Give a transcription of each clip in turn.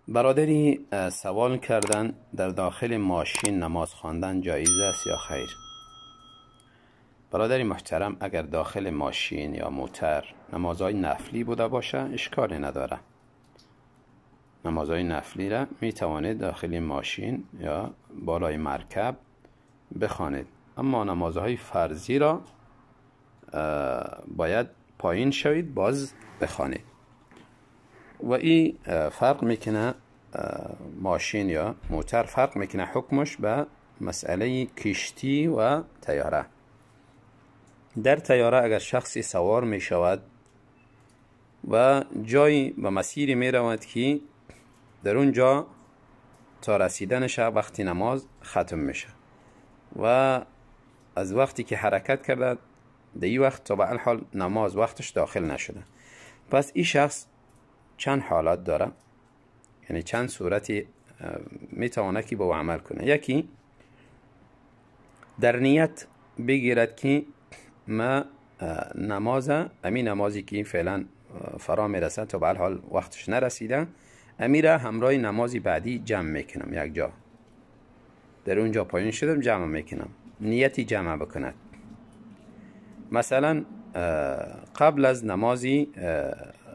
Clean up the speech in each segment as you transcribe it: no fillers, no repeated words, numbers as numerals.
برادری سوال کردن در داخل ماشین نماز خواندن جایز است یا خیر؟ برادری محترم، اگر داخل ماشین یا موتر نمازهای نفلی بوده باشه اشکالی نداره. نمازهای نفلی را می توانید داخل ماشین یا بالای مرکب بخوانید، اما نمازهای فرضی را باید پایین شوید باز بخوانید. و این فرق میکنه، ماشین یا موتر فرق میکنه حکمش به مسئله کشتی و تیاره. در تیاره اگر شخصی سوار می شود و جایی به مسیری می رود که در اونجا تا رسیدنش وقتی نماز ختم میشه و از وقتی که حرکت کرده در این وقت تا به الحال نماز وقتش داخل نشده، پس این شخص چند حالت داره، یعنی چند صورتی میتونه که با او عمل کنه. یکی در نیت بگیرد که ما نماز، امی نمازی که فعلا فرا میرسد تا به الحال وقتش نرسیده، امی را همراه نمازی بعدی جمع میکنم، یک جا در اونجا پایین شدم جمع میکنم، نیتی جمع بکند. مثلا قبل از نمازی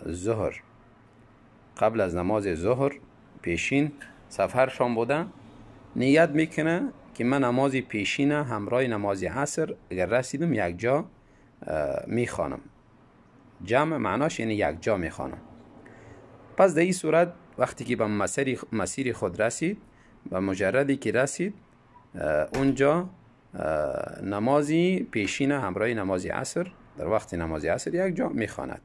ظهر، قبل از نماز ظهر پیشین سفرشان بوده، نیت میکنه که من نماز پیشین همراه نماز عصر اگر رسیدم یک جا میخوانم. جمع معناش یعنی یک جا میخوانم. پس در این صورت وقتی که به مسیر خود رسید، به مجردی که رسید اونجا نمازی پیشین همراه نماز عصر در وقت نماز عصر یک جا میخواند.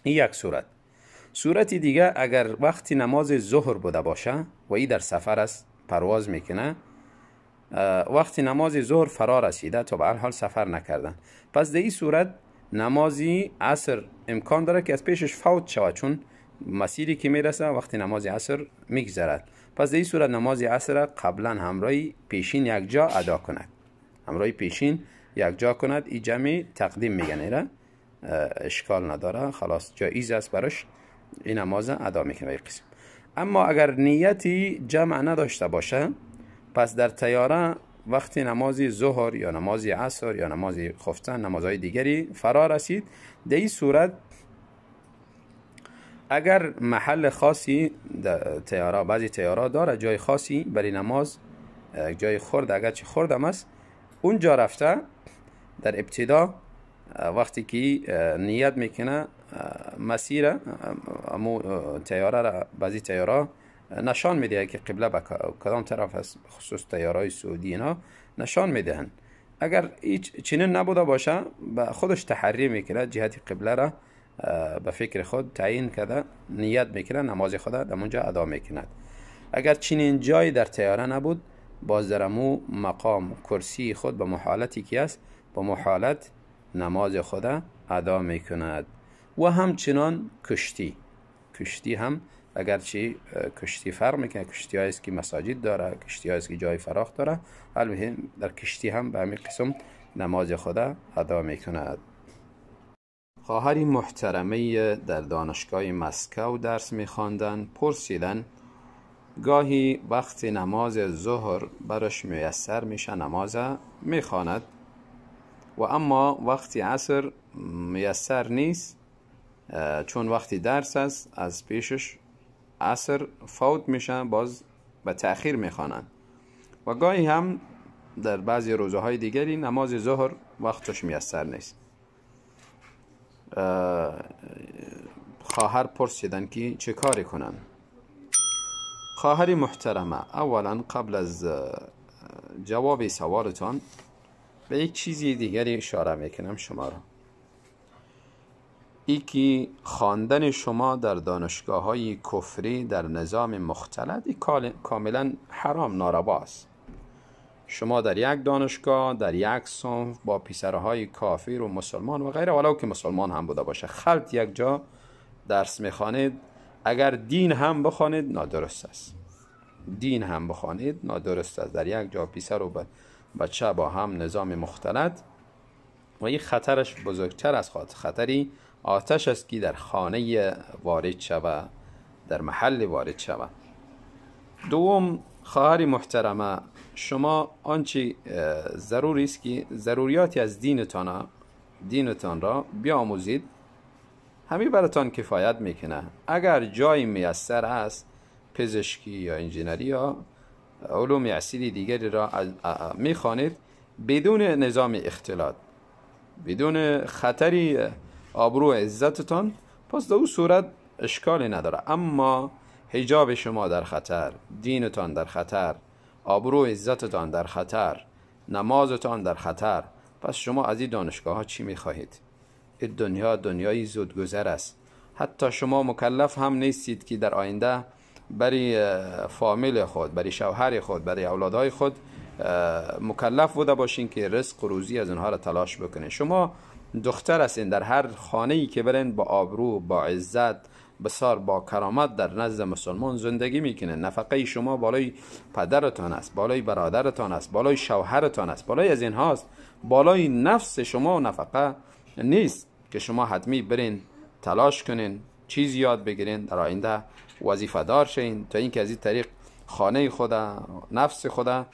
این یک صورت. صورت دیگه اگر وقتی نماز ظهر بوده باشه و ای در سفر است، پرواز میکنه، وقتی نماز ظهر فرا رسیده تا به هر حال سفر نکردن، پس در این صورت نمازی عصر امکان داره که از پیشش فوت شود، چون مسیری که میرسه وقتی نماز عصر میگذرد. پس در این صورت نماز عصر قبلا همراه پیشین یک جا ادا کند، همراه پیشین یک جا کند. این جمع تقدیم میگن، ایره اشکال نداره، خلاص جایز است براش، این نماز ادا میکنه به قسم. اما اگر نیتی جمع نداشته باشه، پس در تیاره وقتی نماز ظهر یا نماز عصر یا نماز خفتن، نمازهای دیگری فرا رسید، در این صورت اگر محل خاصی تیاره، بعضی تیاره داره جای خاصی برای نماز، جای خرد اگرچه خردم است، اونجا رفته در ابتدا وقتی که نیت میکنه مسیر امو تیاره را، بعضی تیاره نشان میده که قبله به کدام طرف است، خصوص تیارهای سعودی اینا نشان میدهند. اگر هیچ چنین نبوده باشه، به خودش تحری میکنه، جهت قبله را به فکر خود تعیین کرده، نیت میکنه، نماز خود در اونجا ادا میکند. اگر چنین جایی در تیاره نبود، باز در امو مقام کرسی خود به محالتی که است، به محالت نماز خود ادا میکند. و همچنان کشتی، کشتی هم اگرچه کشتی فرق میکنه، کشتی هایی است که مساجد داره، کشتی هایی است که جای فراخ داره، المهم در کشتی هم به همین قسم نماز خود ادا میکند. خواهری محترمه در دانشگاه مسکو درس میخواندن، پرسیدن گاهی وقت نماز ظهر برش میسر میشه نماز میخواند و اما وقتی عصر میسر نیست، چون وقتی درس است از پیشش عصر فوت میشه، باز به تأخیر میخوانند. و گاهی هم در بعضی روزهای دیگری نماز ظهر وقتش میسر نیست. خواهر پرسیدن که چه کاری کنن. خواهر محترمه، اولا قبل از جواب سوالتان به یک چیزی دیگری اشاره میکنم شما را. ای که خواندن شما در دانشگاه های کفری در نظام مختلط کاملا حرام، ناروا است. شما در یک دانشگاه در یک صنف با پسرهای کافر و مسلمان و غیره، ولو که مسلمان هم بوده باشه، خلط یک جا درس میخوانید، اگر دین هم بخوانید نادرست است. دین هم بخوانید نادرست است. در یک جا پسر و بچه با هم نظام مختلط، و این خطرش بزرگتر از خطری آتش است که در خانه وارد شود. در محل وارد شود. دوم، خواهر محترمه، شما آنچه ضروری است که ضروریاتی از دینتان را بیاموزید، همین براتان کفایت میکنه. اگر جای میسر است، پزشکی یا انجینری یا علوم اصیل دیگری را میخوانید، بدون نظام اختلاط، بدون خطری آبرو عزتتان، پس در او صورت اشکالی نداره. اما حجاب شما در خطر، دینتان در خطر، آبرو عزتتان در خطر، نمازتان در خطر، پس شما از این دانشگاه ها چی میخواهید؟ این دنیا دنیای زودگذر است. حتی شما مکلف هم نیستید که در آینده برای فامیل خود، برای شوهر خود، برای اولادهای خود مکلف بوده باشین که رزق و روزی از اونها را تلاش بکنین. شما دختر هستین، در هر خانه‌ای که برین با آبرو، با عزت، بسار با کرامت در نزد مسلمان زندگی میکنه. نفقه شما بالای پدرتان است، بالای برادرتان است، بالای شوهرتان است، بالای از اینهاست، بالای نفس شما نفقه نیست که شما حتمی برین تلاش کنین، چیز یاد بگیرین، در آینده وظیفه دار شین تا اینکه از این طریق خانه خود، نفس خود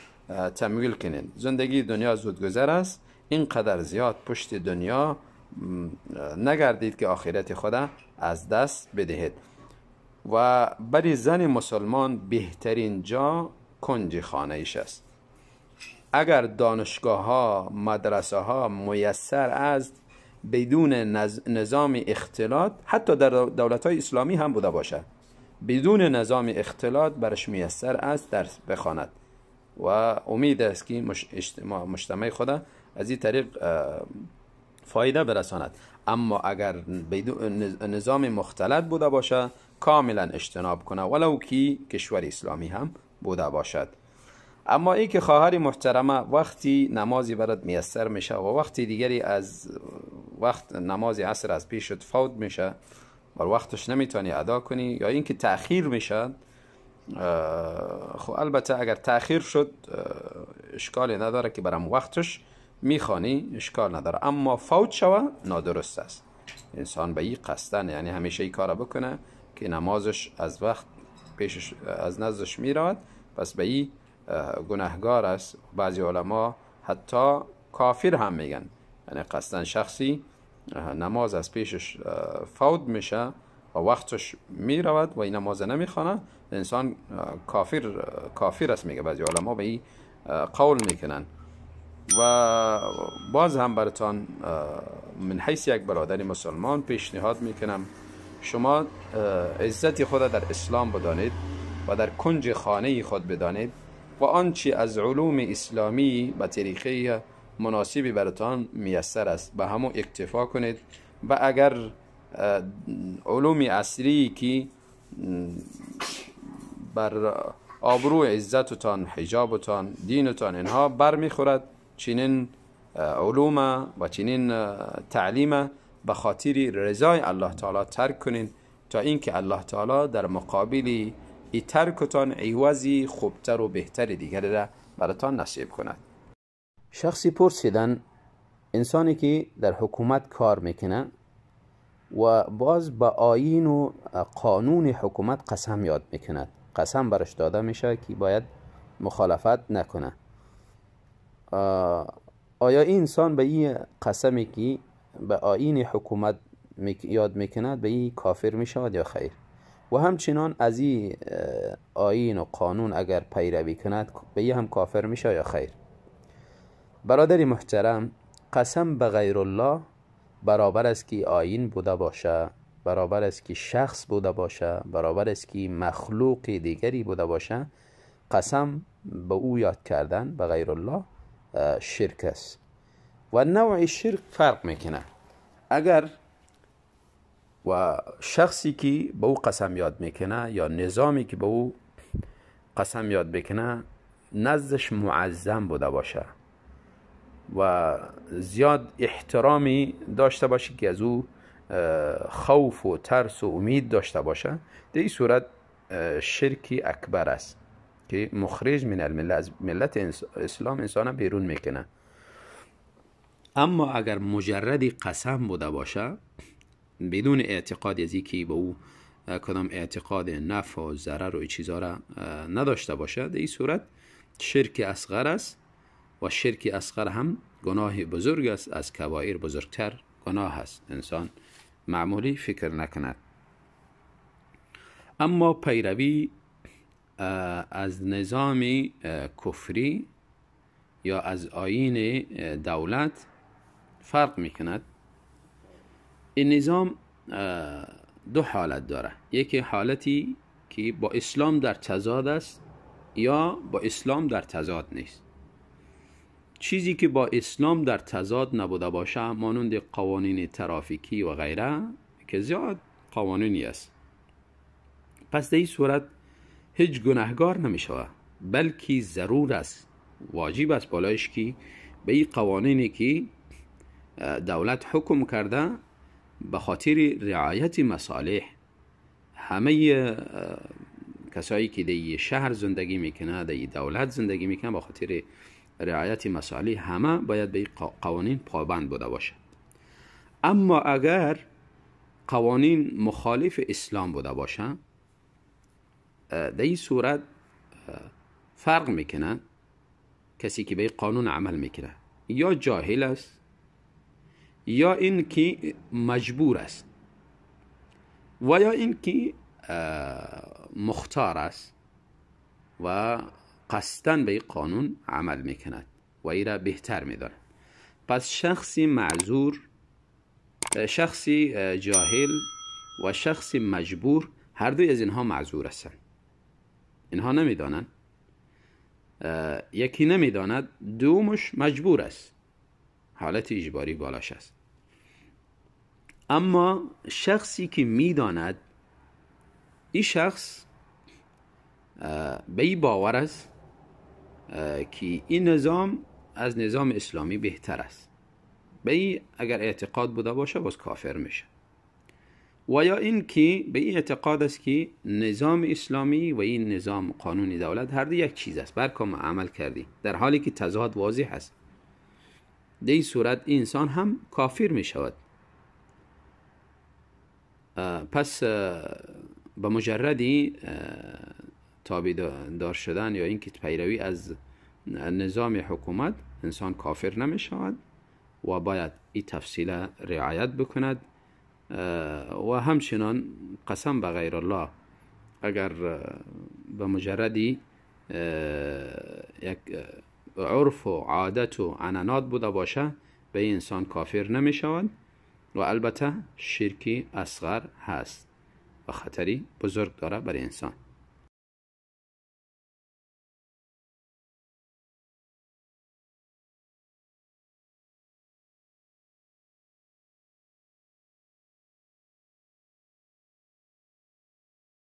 تمویل کنین. زندگی دنیا زودگذر است، اینقدر زیاد پشت دنیا نگردید که آخرت خود از دست بدهید. و برای زن مسلمان بهترین جا کنج خانه ایش است. اگر دانشگاه ها، مدرسه ها میسر است بدون نظام اختلاط، حتی در دولت های اسلامی هم بوده باشه، بدون نظام اختلاط برش میسر است درس بخواند و امید است که مجتمع خود از این طریق فایده برساند. اما اگر نظام مختلط بوده باشه، کاملا اجتناب کنه، ولو که کشور اسلامی هم بوده باشد. اما ای که خواهر محترمه وقتی نمازی برات میسر میشه و وقتی دیگری از وقت نماز عصر از پیشت فوت میشه، بر وقتش نمیتونی ادا کنی یا اینکه تأخیر میشه، خب البته اگر تأخیر شد اشکالی نداره که برام وقتش میخوانی، اشکال نداره. اما فوت شوه نادرست است. انسان به این قصدن، یعنی همیشه این کار بکنه که نمازش از وقت پیشش از نزدش میرود، پس به این گناهگار است. بعضی علما حتی کافر هم میگن، یعنی قصدن شخصی نماز از پیشش فوت میشه و وقتش میرود و این نماز نمیخوانه، انسان کافر است میگه. بعضی علما به این قول میکنن. و باز هم براتان من حیث یک برادر مسلمان پیشنهاد میکنم، شما عزت خود در اسلام بدانید و در کنج خانه خود بدانید و آنچه از علوم اسلامی به طریقه مناسبی براتان میسر است به همون اکتفا کنید. و اگر علوم عصری که بر آبرو عزتتان، حجابتان، دینتان اینها بر میخورد، چنین علوم و چنین تعلیم به خاطر رضای الله تعالی ترک کنین تا اینکه الله تعالی در مقابل ای ترکتان عوضی خوبتر و بهتر دیگری را براتان نصیب کند. شخصی پرسیدن انسانی که در حکومت کار میکنه و باز با آیین و قانون حکومت قسم یاد میکند، قسم برش داده میشه که باید مخالفت نکنه، آیا این انسان به این قسمی که به آیین حکومت یاد میکند به این کافر میشود یا خیر؟ و همچنان از این آیین و قانون اگر پیروی کند به این هم کافر میشه یا خیر؟ برادر محترم، قسم به غیر الله برابر است که آیین بوده باشه، برابر است که شخص بوده باشه، برابر است که مخلوق دیگری بوده باشه، قسم به او یاد کردن به غیر الله شرک است. و نوع شرک فرق میکنه. اگر و شخصی که به او قسم یاد میکنه یا نظامی که به او قسم یاد بکنه نزدش معظم بوده باشه و زیاد احترامی داشته باشه که از او خوف و ترس و امید داشته باشه، در این صورت شرکی اکبر است که مخرج من المله، از ملت اسلام انسان بیرون میکنه. اما اگر مجردی قسم بوده باشه بدون اعتقاد از اینکه به او کدام اعتقاد نفع و ضرر و این چیزها را نداشته باشه، در این صورت شرک اصغر است و شرک اصغر هم گناه بزرگ است، از کبایر بزرگتر گناه است. انسان معمولی فکر نکند. اما پیروی از نظام کفری یا از آیین دولت فرق میکند. این نظام دو حالت داره، یکی حالتی که با اسلام در تضاد است یا با اسلام در تضاد نیست. چیزی که با اسلام در تضاد نبوده باشه، مانند قوانین ترافیکی و غیره که زیاد قوانینی است، پس در این صورت هیچ گناهگار نمی شود، بلکه ضرور است، واجب است بالایش که به این قوانینی که دولت حکم کرده به خاطر رعایت مصالح همه کسایی که در شهر زندگی میکنه، در دولت زندگی میکنه، به خاطر رعایت مصالح همه باید به قوانین پابند بوده باشه. اما اگر قوانین مخالف اسلام بوده باشه، در این صورت فرق میکنه. کسی که به قانون عمل میکنه یا جاهل است یا این که مجبور است و یا این که مختار است و قصداً به قانون عمل میکند و ای را بهتر میداند. پس شخصی معذور، شخصی جاهل و شخصی مجبور، هر دوی از اینها معذور هستند. اینها نمیدانند، یکی نمیداند، دومش مجبور است، حالت اجباری بالاش است. اما شخصی که میداند، این شخص به این باور است که این نظام از نظام اسلامی بهتر است، به این اگر اعتقاد بوده باشه باز کافر میشه. و یا این که به این اعتقاد است که نظام اسلامی و این نظام قانون دولت هر دو یک چیز است، برکام عمل کردی، در حالی که تضاد واضح است. در این صورت انسان هم کافر می شود. پس به مجردی تابعدار شدن یا اینکه پیروی از نظام حکومت انسان کافر نمی شود و باید این تفصیل رعایت بکند. و همچنان قسم به غیر الله اگر به مجردی یک عرف و عادت و عنعنات بوده باشه به این انسان کافر نمی شود و البته شرکی اصغر هست و خطری بزرگ داره برای انسان.